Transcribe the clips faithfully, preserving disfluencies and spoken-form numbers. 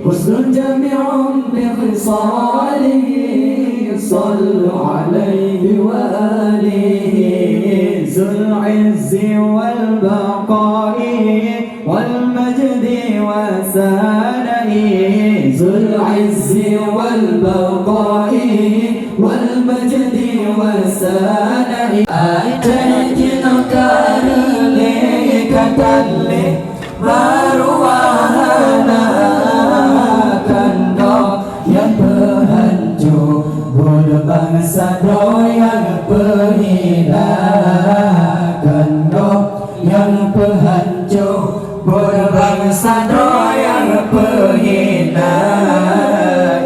حسن جامع بخصاله، صلوا عليه وآله، ذو العز والبقاء والمجد والثناء، ذو العز والبقاء والمجد والثناء. Até jinoe ka reuléh ka taléh, meuruah hana kan gob nyang peuhanco, buet bansa droe nyang peuhina kan gob nyang peuhanco, buet bansa droe nyang peuhina.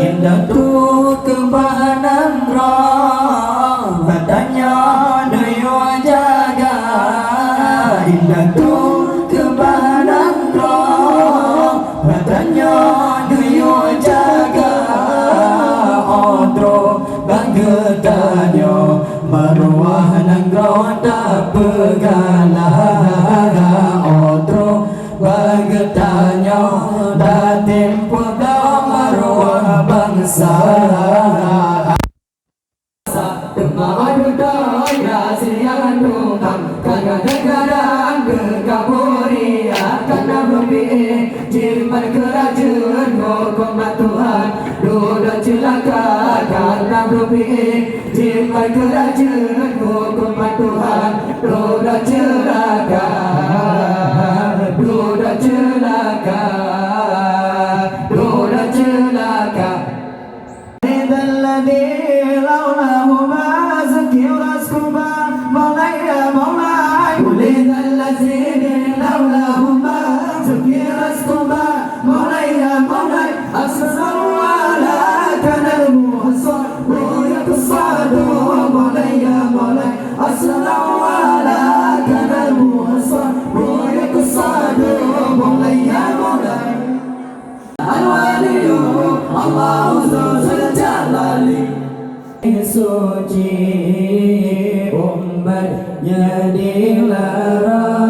Indatu keubah nanggroe, tanyoe neuyue jaga. Indatu keubah nanggroe, tanyoe neuyue jaga. Oh troh bak geutanyoe, meuruah nanggroe tapeugala. Oh troh bak geutanyoe, tatem peubloe meuruah bansa. Teuma adu daya siang tukang, kadang-kadang deungon keuburia, kana beubiet jimat keurajeuen huköm Tuhan, dudoe ceulaka, kana beubiet jimat keurajeuen huköm Tuhan, dudoe ceulaka, dudoe ceulaka, dudoe ceulaka. الذي لولاه ما ذكر اسمك مولاي يا مولاي. قل ذا الذي لولاه ما ذكر اسمك مولاي يا مولاي. السلام عليك يا المحسن ويا قصاد مولاي يا مولاي. السلام عليك يا المحسن ويا قصاد مولاي يا مولاي. Al-Waliyyu Allahu Dzul Jalali. Suci umatnya dilarang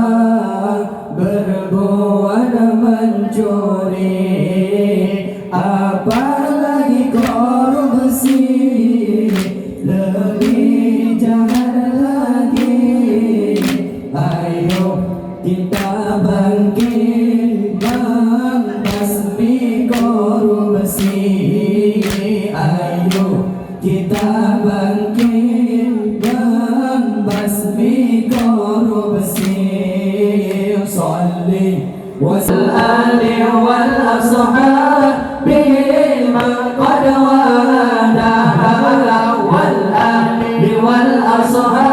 berbuat mencuri, apalagi korupsi, lebih jahat lagi. Ayo kita bangkit membasmi korupsi. Ayo kita bangkit membasmi korupsi. Salli wa sallim wal ashabi man qad wala, wal ali wal ashab.